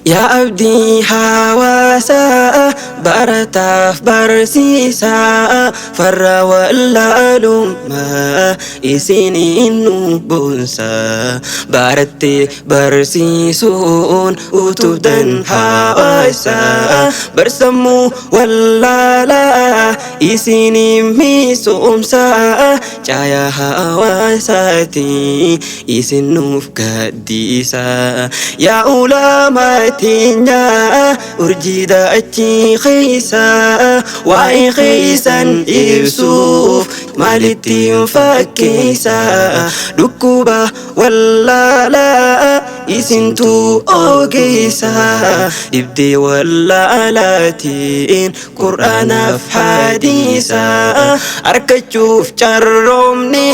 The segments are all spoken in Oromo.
Yaa abdii hawaasaa barataaf barsiisaa farra wallaalummaa isiniin nu boonsaa barattee barsiisuun utubdan hawaasaa barsammuu wallaalaa isiniin misoomsaa caayaa hawaasaati isin nuuf gaddiisaa yaa ulamaa teenyaa urjii dachii keessaa waa'ee keessan ibsuuf maalitti hin fakkeessaa dhukkuba wallaalaa isintu ogeessaa dhibdee wallaalaatiin qur'aanaaf hadiisaa argachuuf carroomne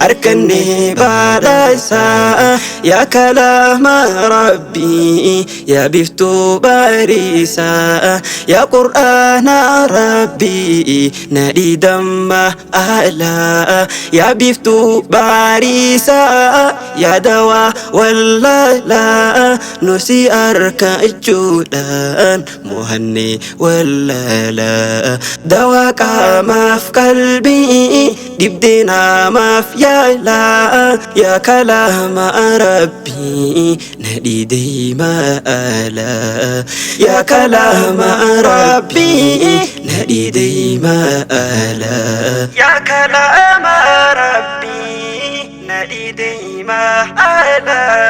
arganne badhaasaa yaa kalaama rabbii yaa biftuu bariisaa yaa qur'aana rabbii nadhii damma alaa yaa biftuu bariisaa yaa dawaa wallaalaa nu si argachuudhaan mohanne wallaalaa dawaa qaamaaf qalbii dhibdee namaaf yaalaa yaa kalaama rabbii nadhii deemaa alaa yaa kalaama rabbii nadhii deemaa alaa yaa kalaama rabbii nadhii deemaa alaa.